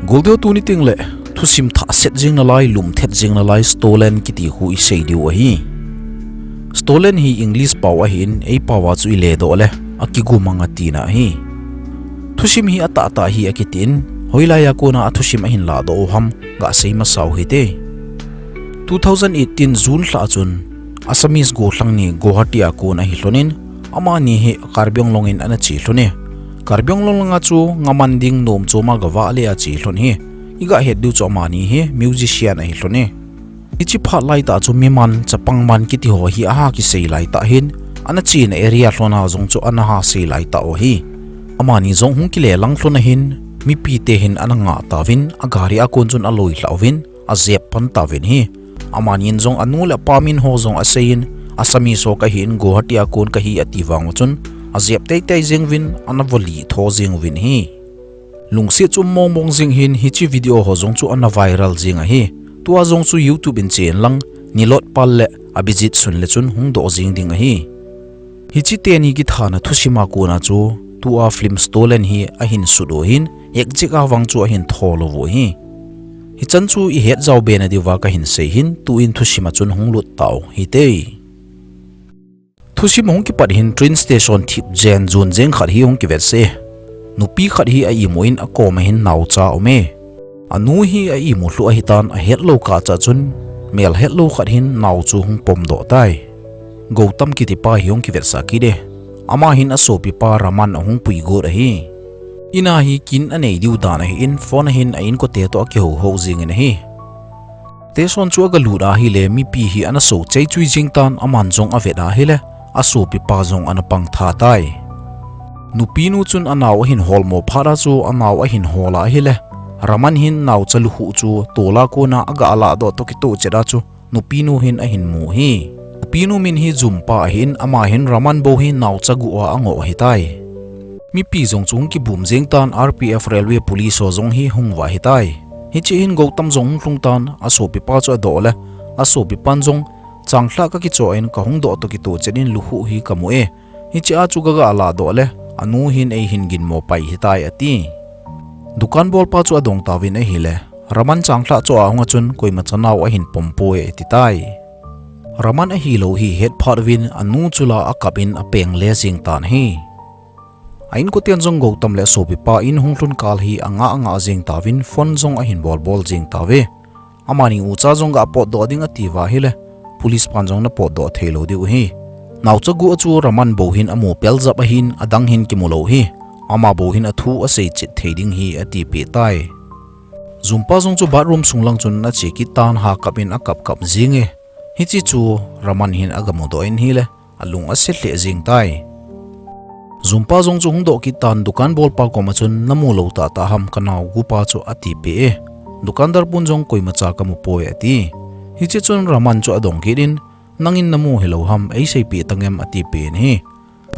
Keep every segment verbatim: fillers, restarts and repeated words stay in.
Goldiu, tuni tengle thusim thah set jing nalai, lum thet jing nalai, stolen kiti khu isei diu ahi. Stolen hi English pao ahin, ei pao a chu iledoh le akigumang atina ahi. Thusim hi atahtah hi akitin, hoilai a kona athusim ahin ladoh u ham, gasei masau hite. Two thousand eighteen June lha chun Assamese gollhang ni Guwahati a kon ahi lhonin, amani hi Karbi Anglong in ana che lhone. Karbi Anglong langa chu ngaman ding nom choma gavah le ache lhon hi. Igahet diu chu amani hi musician ahi lhone. Hiche phat laitah chu miman, chapang man kiti ho hi aha kisei laitah hin, ana chena area lhona jong chu ana ha sei laitah u ahi. Amani jong hung kile lang lhon ahin, mipite hin ana ngah tauvin, agari a kon chun aloilhah uvin, ajep pan tauvin ahi. Amanin jong anu le apa min ho jong aseiyin, Assamese ho kahin, Guwahati a kon kahi ati vang u chun, ajep teitei jeng uvin, ana volih tho jeng uvin ahi. Lungset chu um mongmong jeng hin, hiche video ho jong chu ana viral jeng ahi. Tua jong chu YouTube in chen lang, Nilotpal le Abhijit Sunle chun hung doh jeng ding ahi. Hiche teni kithana thusim a kona chu, tua film Stolen hi ahin sut u ahin, ekjek a vang chu ahin thol u ahi. Hichan chu ihet jao be nadiuva kahin sei hin, tuin thusim a chun hung lut tau hite. Thusim hung kipat hin train station thip jen jun jeng khat hi hung kivetsah e. Nupi khat hi a-imu in akoma hin naocha aume. Anu hi a-imu lhuh ahitan, ahetlou kah cha chun, mel hetlou khat hin nao chu hung pomdoh tai. Gautam kitipa hi hung kivetsah kit e. Ama hin asopipa Raman ahung puigot ahi. Ina hi kin anei diu dan ahin, phone ahin a-inkote toh akihouhou jengin ahi. Station chu agalut ahile, mipi hi ana so cheichui jeng tan, aman jong avet ahile, asopipa jong ana pang tha tai. Nupinu chun anao ahin holmo phat a chu, anao ahin hol ahile, Raman hin naocha lukhuh chu tola kona aga lahdoh toh kitoh chet a chu, nupinu hin ahin mu hi. Nupinu min hi Jhumpa ahin, ama hin Raman bou hi naocha guh a angoh ahitai. Mipi jong chu hung kibum jeng tan, R P F, Railway Police ho jong hi hung vah ahitai. Hiche hin Gautam jong hung lhung tan, asopipa chu adoh le, asopipan jong, changlhah kakichoh in kahung doh toh kitoh chet in lukhuh hi kamu e. Hiche a chu kaga lahdoh le, anu hin eihin ginmo pai ahitai ati. Dukan bolpa chu adong tauvin ahile, Raman changlhah choh a hung a chun koimacha nao ahin pompoi atitai. Raman ahilou hi ahet phat uvin anu chu la akap in apeng le jeng tan ahi. A-inkoten jong Gautam le asopipa in hung lhun kal hi angah angah jeng tauvin phone jong ahin bolbol jeng tauve. Amani ucha jong ga potdoh ding ati uva ahile, police pan jong ana potdoh theilou diu ahi. Naocha guh a chu Raman bou hin amu peljep ahin, adang hin kimu lou ahi. Ama bou hin athu asei chet thei ding ahi atipeh tai. Jhumpa jong chu bathroom sung lang chun ache kit tan, ha kap in akap kap jeng e. Hiche chu Raman hin aga mudoh in ahile, alung ase lheh jeng tai. Jhumpa jong chu hung doh kit tan, dukan bolpa koma chun, namu lou tahtah ham kanao gupa chu atipeh e. Dukandar pun jong koimacha kamu poi ati. Hiche chun Raman chu adong kit in, nangin namu hilou ham, eiseipeh tangem atipeh in ahi.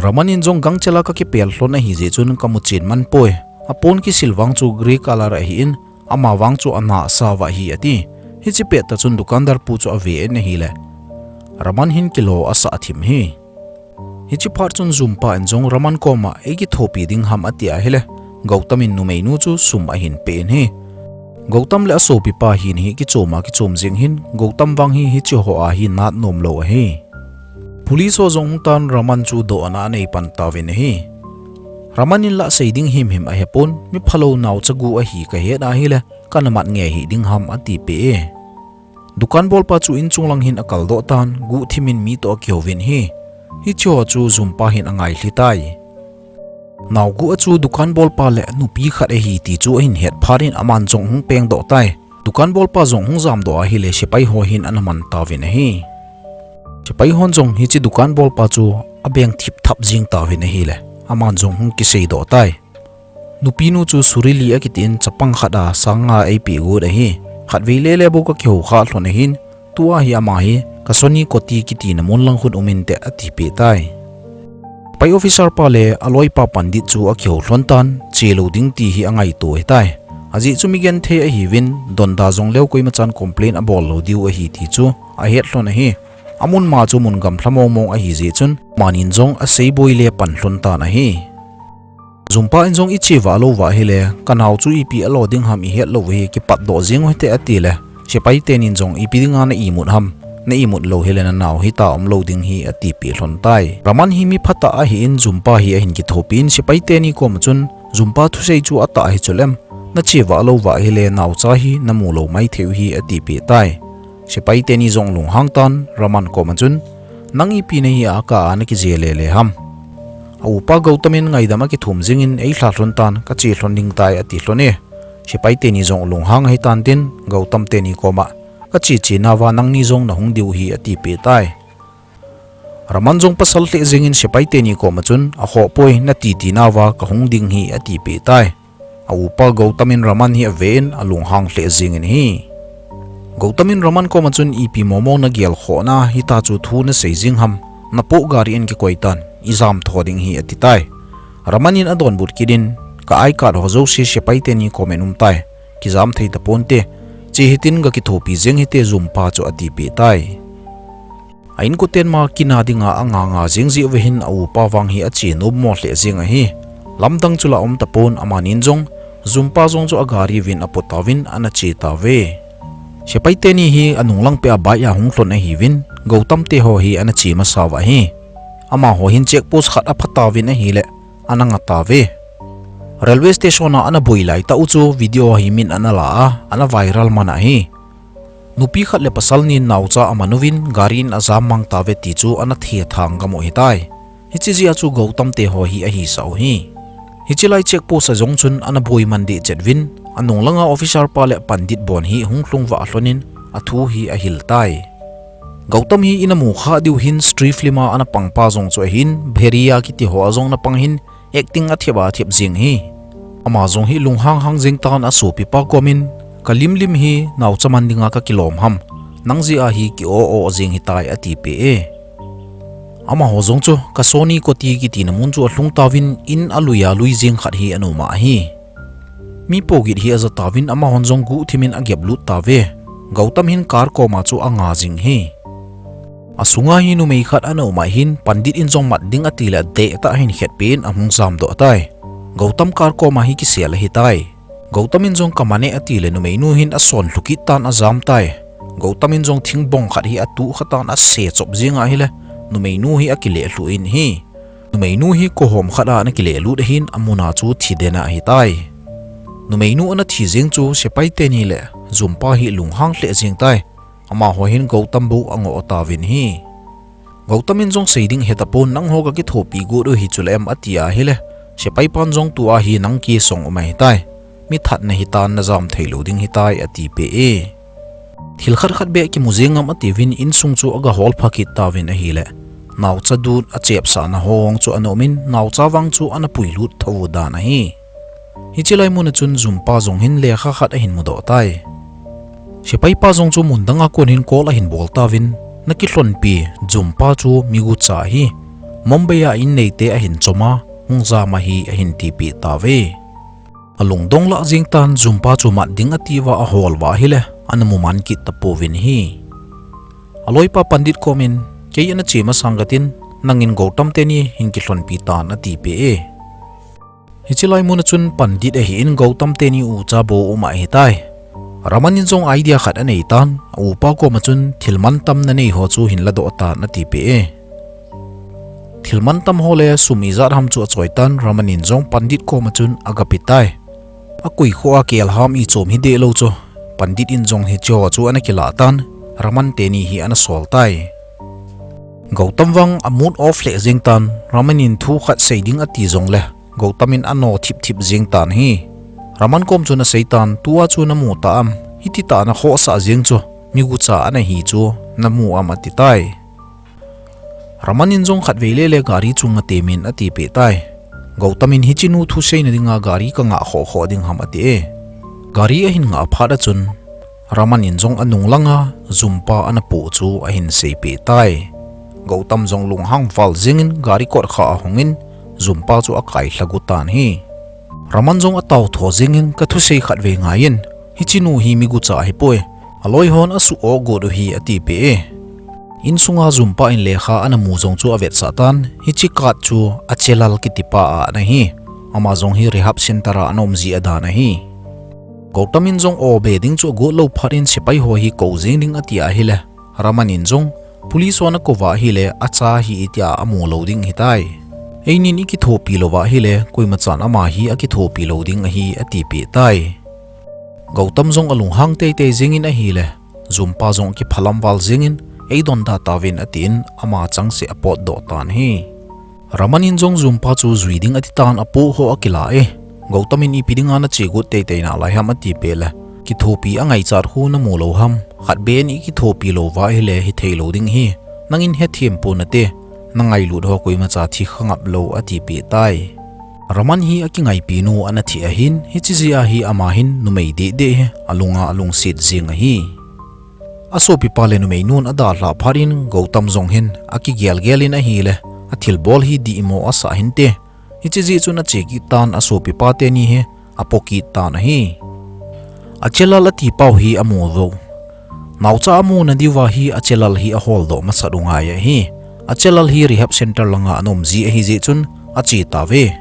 Raman in jong gangchel a kakipel lhon ahijeh chun kamu chen man poi. Apon kisil vang chu grey color ahin, ama vang chu ana asao ahi ati. Hiche pettah chun dukandar pu chu ave in ahile, Raman hin kilo asah thim ahi. Hiche phat chun Jhumpa in jong Raman koma eikithopi ding ham ati ahile, Gautam in numeinu chu sum ahin peh in ahi. Gautam le asopipa hin hi kichom a kichom jeng ahin, Gautam vang hi hiche ho a hi nat nom lou ahi. Police ho jong hung tan, Raman chu dohna anei pan tauvin ahi. Raman in la sei ding himhim ahepon, miphalou naocha guh ahi kahet ahile, kana mat nge hih ding ham atipeh e. Dukan bolpa chu inchung lang hin akaldoh tan, guhthim in mi toh akihouvin ahi. Hiche ho chu Jhumpa hin angailhi tai. Nao guh a chu dukan bolpa le nupi khat ahi ti chu ahin het phat in aman jong hung pengdoh tai. Dukan bolpa jong hung jamdoh ahile sepai ho hin ana man tauvin ahi. Sepai hon jong hiche dukan bolpa chu abeng thipthap jeng tauvin ahile, aman jong hung kiseidoh tai. Nupinu chu Surili akitin chapang khat a sang nga eipeh got ahi. Khatvei lele bou kakihou kha lhon ahin, tua hi ama hi Kasoni Koti kitina mun lang khun um inte atipeh tai. Sepai officer pa le aloipa Pandit chu akihou lhon tan, chelou ding ti hi angaito ahitai. Ajeh chu mi genthei ahiuvin, donda jong leu koimachan complain abol lou diu ahi ti chu ahet lhon ahi. Amun ma chu mun gamlha mongmong ahijeh chun, amanin jong aseiboi le pan lhon tan ahi. Jumpa in jong, "Iche vah lou vah hile, kanao chu ipi alo ding ham ihet lou hi, kipatdoh jeng u hite," ati le, sepai tenin jong, "Ipi dinga na imut ham? Na imut lou hile nanao hita umlou ding hi," atipeh lhon tai. Raman hi mi phatah ahin, Jumpa hi ahin kithopi in, sepai teni koma chun, "Jumpa thusei chu atah hi chulem, nache vah lou vah hile naocha hi namu lou maithei u hi," atipeh tai. Sepai teni jong lunghang tan, Raman koma chun, "Nang ipi nahi a ka a nakije lele ham?" A upa Gautam in ngaidam akithum jingin, "Eilha lhon tan, kache lhon ding tai," ati lhon e. Sepai teni jong lunghang ahi tan tin, Gautam teni koma, "Kache che nauva nangni jong nahung diu hi," atipeh tai. Raman jong pasal lheh jengin sepai teni koma chun, "Akhoh poi, nati ti nauva kahung ding hi," atipeh tai. A upa Gautam in Raman hi aven, alunghang lheh jengin ahi. Gautam in Raman koma chun, "Ipi momo nagel khohna hita chu thu nasei jing ham? Napoh gari in kikoi tan, ijam tho ding hi," ati tai. Raman in adonbut kit in, "Ka I card ho jouse sepai teni koma um tai. Kijam thei taponte. Che hitin gakithopi jeng hite Jumpa chu," atipeh tai. A inkoten ma kina dinga anga nga jeng jeh uva hin a upa vang hi ache nommo lheh jeng ahi. Lamdang chu la um tapon, amanin jong, Jumpa jong chu agari uvin apoh tauvin ana che tauve. Sepai teni hi anunglang peh a bike a hung lhon ahiuvin, Gautam te ho hi ana che masa uva ahi. Amaho hin check post khat apha tauvin ahile, ana nga tauve. Railway station a ana boi lai tah u chu video hi min ana la a, ana viral man ahi. Nupi khat le pasal nin naocha aman uvin, gari in ajam mang tauve ti chu ana thethang gam u ahitai. Hiche jeh a chu Gautam te ho hi ahisah u ahi. Hiche lai check post a jong chun ana boi man deh chet uvin, anung langa officer pa le pandit bon hi hung lhung vah lhon in athu hi ahil tai. Gautam hi ina mu kha diu hin Stree film a ana pang pa jong chu ahin, Bheriya kiti ho a jong ana pang hin, acting athep a athep jeng ahi. Ama jong hi lunghang hang jeng tan asopipa komin, "Ka limlim hi naocha man dinga kakilom ham. Nang jeh a hi ki-o-o jeng ahitai," atipeh e. Amaho jong chu Kasoni Koti kitina mun chu alhung tauvin, in alui a lui jeng khat hi ana um ahi. Mi po git hi aja tauvin, amahon jong guhthim in agep lut tauve. Gautam hin car koma chu anga jing ahi. Asunga hi numei khat ana um ahin, pandit in jong mat ding ati le adeh tah hin khetpeh in ahung jamdoh tai. Gautam car koma hi kisel ahitai. Gautam in jong ka man e ati le numeinu hin ason lhu kit tan ajam tai. Gautam in jong thingbong khat hi atuh kha tan ase chop jeng ahile, numeinu hi akileh lhu in ahi. Numeinu hi kohom khat a ana kileh lut ahin, amun a chu thi den ahitai. Numeinu ana thi jeng chu sepai teni le Jumpa hi lunghang lheh jeng tai. Amaho hin Gautam bou angoh tauvin ahi. Gautam in jong sei ding ahe tapon, "Nangho kakithopi got u hi chule em?" ati ahile, sepai pan jong, "Tua hi nang case jong um ahitai. Mi that nahitan najam thei lou ding ahitai," atipeh e. "Thil khat khat beh kimu jeng ngam?" atiuvin insung chu aga hol pha kit tauvin ahile, naocha dut achepsahna ho chu ana um in, naocha vang chu ana puilut tho u dan ahi. Hiche lai mun a chun Jumpa jong hin lekha khat ahin mudoh tai. Sepai pa jong chu mun dang a kon hin call ahin bol tauvin, "Nakilhonpi Jumpa chu migucha ahi. Mumbai a in neite ahin chom a, hung jam ahi," ahin tipeh tauve. Alungdong lah jeng tan, Jumpa chu mat ding ati uva ahol uva ahile, ana mu man kit tapouvin ahi. Aloipa pandit komin, "Kei ana che masang katin, nangin Gautam teni hin kilhonpi tan," atipeh e. Hiche lai mun a chun pandit ahin Gautam teni ucha bou um ahitai. Raman in jong idea khat anei tan, a upa koma chun, "Thil mantam nanei ho chu hin ladoh tan," atipeh e. Thil mantam ho le sum ijat ham chu achoi tan, Raman in jong pandit koma chun agape tai. Akoi khoh a kel ham ichom hideh lou chu, pandit in jong hiche ho chu ana kilah tan, Raman teni hi ana sol tai. Gautam vang a mood off lheh jeng tan, Raman in thu khat sei ding ati jongle, Gautam in ano thip thip jeng tan ahi. Raman kom chun asei tan, "Tua chu namu ta am? Hiti tah a nakhohsah jeng chu, migucha ana hi chu namu am?" ati tai. Raman in jong khatvei lele gari chu nga temin atipeh tai. Gautam in, "Hichenu thuseina dinga gari kanga khoh khoh ding ham?" ati e. Gari ahin ngah phat a chun, Raman in jong anung langa Jumpa ana poh chu ahin seipeh tai. Gautam jong lunghang val jengin gari kotkha ahungin Jumpa chu akailha got tan ahi. Raman jong atao tho jengin, "Kathusei khatvei ngaiyin, hichenu hi migucha ahipoi, aloi hon asuh-oh got u ahi," atipeh e. Insunga Jumpa in lekha ana mu jong chu avetsah tan, hiche card chu achellal kitipa a ana hi. Ama jong hi rehab center a ana um ji adan ahi. Gautam in jong o be ding chu agot lou phat in sepai ho hi kou jing ding ati ahile, Raman in jong, police ho nakou va ahile, acha hi itia amu lou ding ahitai. Einin ikithopi louva ahile, koimachan ama hi akithopi lou ding ahi atipeh tai. Gautam jong alunghang teitei jingin ahile, Jumpa jong kiphalam val jingin, eidonda tauvin atin, ama changseh apotdoh tan ahi. Raman in jong Jumpa chu jui ding ati tan apoh ho akila e. Gautam in ipi dinga nache got teitei nalai ham atipeh le, kithopi angaichat khu namu lou ham? Khat beh in ikithopi louva ahile hithei lou ding ahi. Nangin hethem ponate, nangailut ho koimacha thi khangap lou atipeh tai. Raman hi akingaipi nu ana thi ahin, hiche jeh a hi ama hin numei dehdeh hi alunga alungset jing ahi. Asopipa le numeinun adalhah phat in Gautam jong hin akigelgel in ahile, athilbol hi dihmo asah hinte. Hiche jeh chun ache kit tan asopipa teni hi apo kit tan ahi. Achelal atipau hi amu uvo. Naocha amuna diuva hi achelal hi aholdoh masat u ngai ahi. Achelal hi rehab center langa ana um ji ahi jeh chun ache tauve.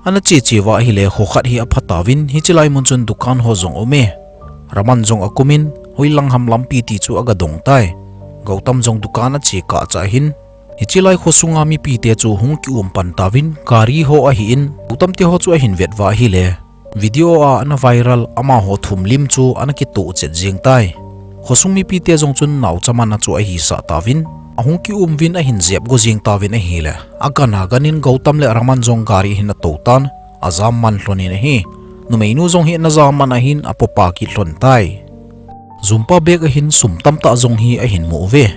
Ana cheche uva ahile kho khat hi apha tauvin, hiche lai mun chun dukan ho jong aume. Raman jong akumin, hoilang ham lampi ti chu agadong tai. Gautam jong dukan ache kah cha hin, hiche lai khosunga mipite chu hung kium pan tauvin, gari ho ahin, Gautam te ho chu ahin vet uva ahile, video a ana viral amaho thum lim chu ana kitoh chet jing tai. Khosung mipite jong chun naocha man a chu ahisah tauvin, ahung kium uvin ahin jep go jing tauvin ahile, agan aganin Gautam le Raman jong gari hin atou tan, ajam man lhonin ahi. Numeinu jong hi ana jam man ahin apopa kit lhon tai. Jumpa bag a hin sum tamtah jong hi ahin mu uve.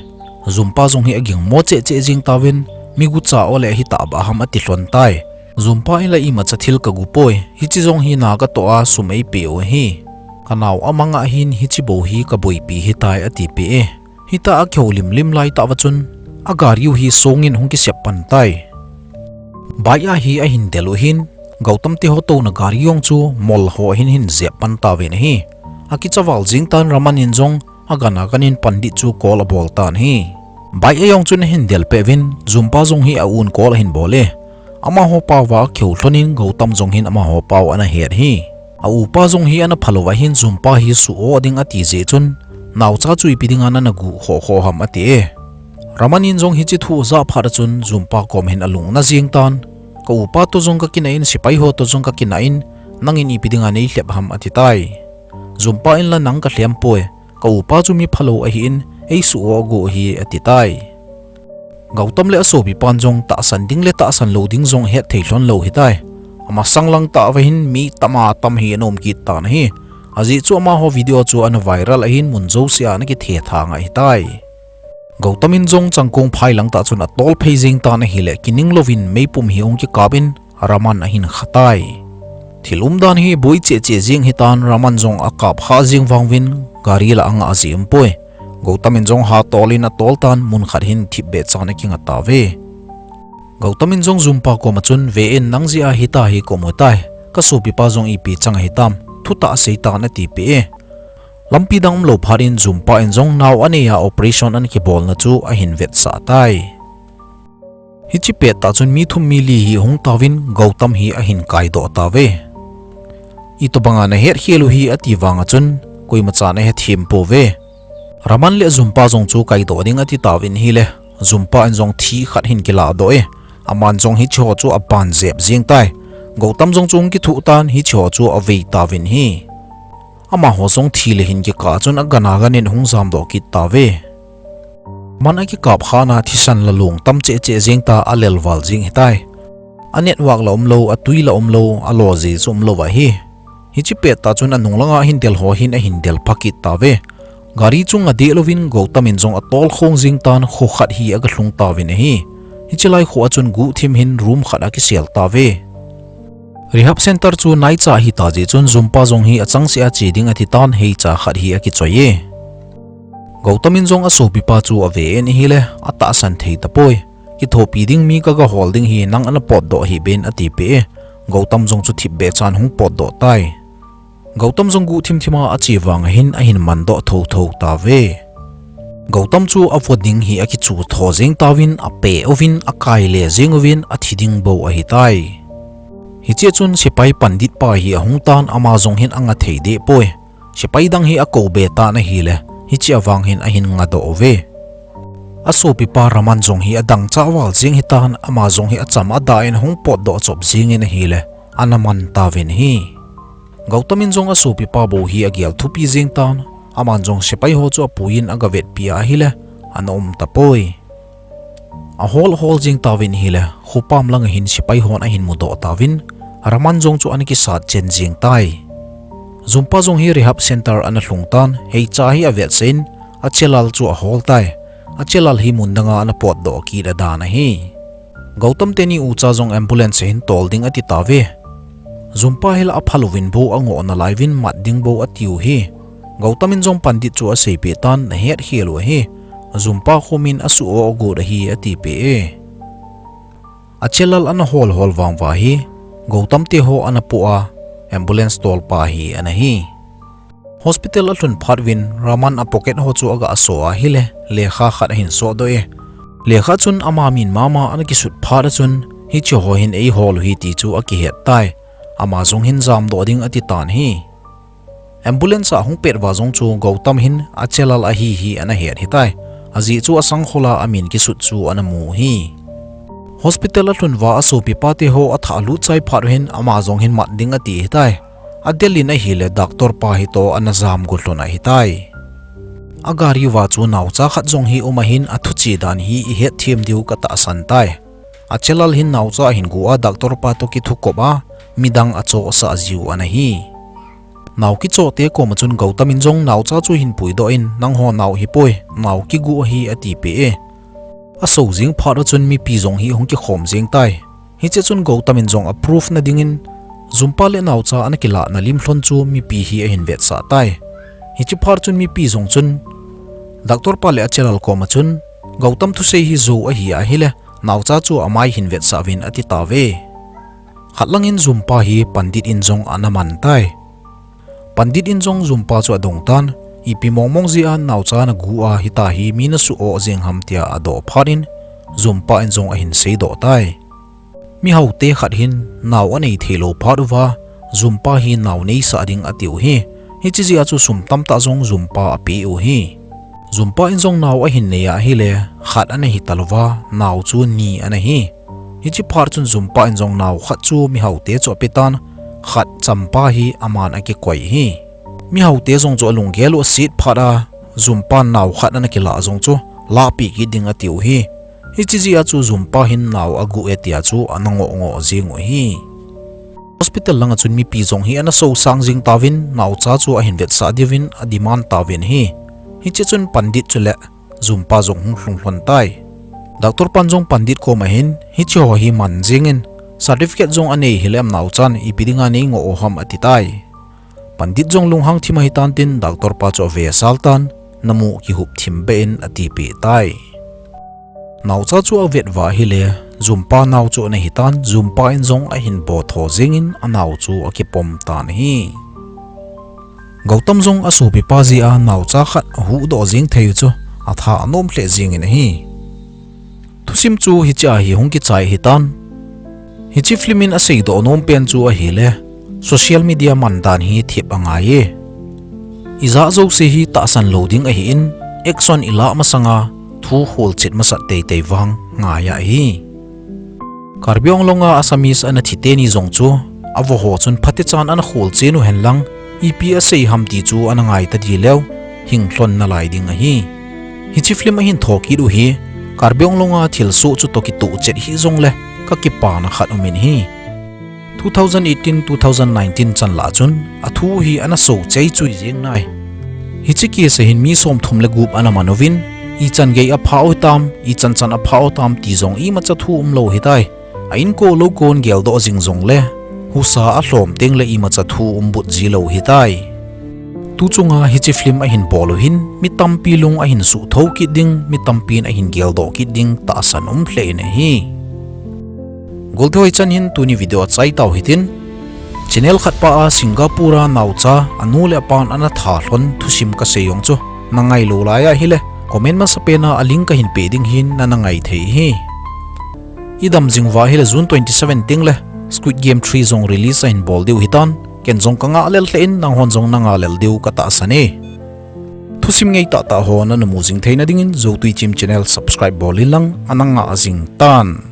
Jumpa jong hi agingmo cheh cheh jing tauvin, mi gucha ole ahitah bah ham ati lhon tai. Jumpa in la imacha thil kagu poi, hiche jong hi na katoh a sum eipeh u ahi. Kanao amang a hin hiche bou hi kaboipi hitai atipeh e. Hitah a kihoulim lim laitah uva chun, agari u hi songin hung kisep pan tai. Bike a hi ahin del u hin, Gautam te ho touna gari jong chu mol ho ahin hin jep pan tauvin ahi. Akicha val jing tan Raman in jong agan aganin pandit chu call abol tan ahi. Bike a jong chun ahin del peh uvin, Jumpa jong hi a-un call ahin bol e. Amaho pao va akihou lhonin Gautam jong hin amaho pao ana het ahi. A-upa jong hi ana phalou va hin Jumpa hi suh-o ding ati jeh chun, naocha chu ipi dinga nana guh khoh khoh ham ati e. Raman in jong hiche thu ajah phat a chun Jumpa kom hin alung ana jing tan, ka upa toh jong kakinah in, sepai ho toh jong kakinah in, nangin ipi dinga neilhep ham ati tai. Jumpa in la nang kalhem poi, ka upa chu mi phalou ahin, eisuh-o agu ahi ati tai. Gautam le asopipan jong tahsan ding le tahsan lou ding jong ahet thei lhon lou ahitai. Amasang lang tah uva hin mi tama tam hi ana um kit tan ahi. Ajeh chu amaho video chu ana viral ahin mun jouse a ana kithethang ahitai. Gautam in jong changkong phai lang tah chun atol phei jing tan ahile kining louvin meipum hi ahung kikap in Raman ahin kha tai. Thil umdan hi boi cheh cheh jing ahitan Raman jong akap kha jing vang uvin gari la angah ji um poi. Gautam in jong hatol in atol tan mun khat hin thipbeh chan akinga tauve. Gautam in jong Jumpa kom a chun ve in nang jeh a hitah hi ka um u tai. Ka sopipa jong ipi chang ahitam. Thutah sei tan atipeh e. Lampi dang umlou phat in Jumpa in jong nao anei a operation ana kibolna chu ahin vetsah tai. Hiche pettah chun mi thum mi li hi ahung tauvin Gautam hi ahin kaidoh tauve. Itobanga nahet khel u hi ati vang a chun koima chan ahethem pouve. Raman le Jumpa jong chu kaidoh ding ati tauvin ahile, Jumpa in jong thi khat ahin kiladoh e. Aman jong hiche ho chu aban jep jeng tai. Gautam jong chu ahung kithuh tan hiche ho chu avei tauvin ahi. Amaho jong thi le hin kikah a chun agan agan in ahung jamdoh kit tauve. Aman akikap khatna thisan la long tam cheh cheh jeng ta alel val jeng ahitai. A network la umlou, atui la umlou, alo ji chu umlou ahi. Hiche pettah chun anung langa ahin del ho hin ahin del pha kit tauve. Gari chu nga deh louvin Gautam in jong atol khong jeng tan kho khat hi aga lhung tauvin ahi. Hiche lai kho a chun guhthim hin room khat akisel tauve. Rehab center chu naicha ahita jeh chun Jumpa jong hi achangseh a che ding ati tan heicha khat hi akichoi e. Gautam in jong asopipa chu ave in ahile atahsan thei tapoi. Kithopi ding mi kaga hol ding hi nang ana potdoh hih beh in atipeh e. Gautam jong chu thipbeh chan ahung potdoh tai. Gautam jong guhthim thim a ache vang a hin ahin mandoh thotho tauve. Gautam chu avo ding hi akichu tho jeng tauvin, ape uvin, akai le jeng uvin, athi ding bou ahitai. Hiche chun sepai pandit pa hi ahung tan ama jong hin anga thei deh poi. Sepai dang hi akou be tan ahile, hiche avang hin ahin ngadoh uve. Asopipa Raman jong hi adangchah val jeng hitan ama jong hi acham ada in ahung potdoh chop jengin ahile, ana man tauvin ahi. Gautam in jong asopipa bou hi agel thupi jeng tan, aman jong sepai ho chu apuiyin agavetpi ahile, ana um tapoi. Ahol ahol jeng tauvin ahile, khopam langa hin sepai hon ahin mudoh tauvin, Raman jong chu ana kisat chen jeng tai. Jumpa jong hi rehab center ana lhung tan, heicha hi avetsah in, achelal chu ahol tai. Achelal hi mun danga ana potdoh kit adan ahi. Gautam teni ucha jong ambulance ahin tol ding ati tauve. Jumpa hi la aphal uvin bou angoh nalai uvin mat ding bou atiu hi. Gautam in jong pandit chu aseipeh tan, nahet khel u ahi. Jumpa khomin asuh o agot ahi atipeh e. Achelal ana hol hol vang uva hi, Gautam te ho ana poh a, ambulance tolpa hi ana hi. Hospital alhun phat uvin Raman apocket ho chu aga so ahile, lekha khat ahin sodoh e. Lekha chun ama min mama ana kisut phat a chun, hiche ho hin eihol u ahi ti chu akihet tai. Ama jong hin jamdoh ding ati tan ahi. Ambulance a hung pet uva jong chu Gautam hin achelal ahi hi ana het ahitai. Ajeh chu asangkhol a amin kisut chu ana mu ahi. Hospital alhun uva asopipa te ho athah lut chai phat u hin ama jong hin mat ding ati ahitai. Adel in ahile doctor pa hitoh ana jamgu lhon ahitai. Agari uva chu naocha khat jong hi um ahin athuche dan hi ihet them diu katahsan tai. Achelal hin naocha ahin gu a doctor pa toh kithukop a midang achohsah jiu ana hi. Nao kichoh te koma chun Gautam in jong naocha chu hin puidoh in nangho nao ahipoi, nao kigu ahi atipeh e. Aso jeng phat u chun mipi jong hi hung kikhom jeng tai. Hiche chun Gautam in jong aproof nadingin, Jumpa le naocha ana kilahna lim lhon chu mipi hi ahin vetsah tai. Hiche phat chun mipi jong chun, doctor pa le achelal koma chun, Gautam thusei hi jou ahi ahile, naocha chu amai hin vetsah uvin ati tauve. Khat langin Jumpa hi pandit in jong ana man tai. Pandit in jong Jumpa chu adong tan, ipi mongmong jeh a naocha nagu a hita hi mi nasuh o jeng ham tia adoh phat in, Jumpa in jong ahin seidoh tai. Mihaote khat hin nao anei theilou phat uva, Jumpa hi nao neisah ding atiu hi. Hiche jeh a chu sum tamtah jong Jumpa apeh u hi. Jumpa in jong nao ahin nei ahile, khat ana hitalouva, nao chu ni ana hi. Hiche phat chun Jumpa in jong nao khat chu mihaote chu apetan, khat champa hi aman akikoi hi. Mihaote jong chu alunggel u aset phat a, Jumpa nao khat ana kilah jong chu lahpeh kit ding atiu hi. Hiche jeh a chu Jumpa hin nao agu e tia chu ana ngoh ngoh jeng u hi. Hospital langa chun mipi jong hi ana sosang jeng tauvin, naocha chu ahin vetsah diuvin ademand tauvin ahi. Hiche chun pandit chule Jumpa jong hung lhung lhon tai. Doctor pan jong pandit koma hin, hiche ho hi man jengin, certificate jong anei hilem naochan ipi dinga neingoh u ham ati tai. Pandit jong lunghang thim ahitan tin doctor pa chu avesal tan, namu kihup thim beh in atipeh tai. Naocha chu avet uva ahile, Jumpa nao chu ana hitan, Jumpa in jong ahin botho jengin anao chu akipom tan ahi. Gautam jong asopipa jeh a naocha khat ahuhdoh jeng thei u chu atha anom lheh jengin ahi. Thusim chu hiche a hi hung kichai ahitan. Hiche film in aseidoh nom pen chu ahile, social media man dan hi thip angai e. Ijat jouse hi tahsan lou ding ahin, action ilah masanga thu kholchet masat teitei vang ngai ahi. Karbi Anglong a Assamese ana thi teni jong chu, avoh ho chun phatechan ana kholchen u henlang, ipi asei ham ti chu ana ngai tadi leu, hing lhon nalai ding ahi. Hiche film ahin thokit u hi, Karbi Anglong a thilsoh chu toh kitoh chet hijongle, kakipana khat umin ahi. Two thousand eighteen, two thousand nineteen chanlah chun, athu hi ana so cheichui jeng nai. Hiche case a hin mi somthum le gup ana man uvin, ichan gei aphah u hitam, ichan chan aphah u tam ti jong imacha thu umlou ahitai. A inko lou kon geldoh jing jongle, husa alhom tengle imacha thu umbut jilou ahitai. Tuchunga hiche film ahin bol u hin, mi tampi lung ahin suhthou kit ding, mi tampin ahin geldoh kit ding tahsan um lheh in ahi. Goltehoi chan hin tuni video achai tau hitin. Channel khatpa a Singapore a naocha anu le apan ana tha lhon thusim kasei jong chu nangailou lai ahile, comment masapen a link kahin peh ding hin nana ngai thei ahi. Idam jing uva ahile June twenty seven tengle Squid Game three jong release ahin bol diu hitan, ken jong kangah lel lheh in nanghon jong nangah lel diu katahsan e. Thusim ngei tahtah ho nana mu jing theina dingin Zotui Chim channel subscribe bol in lang ana ngah jing tan.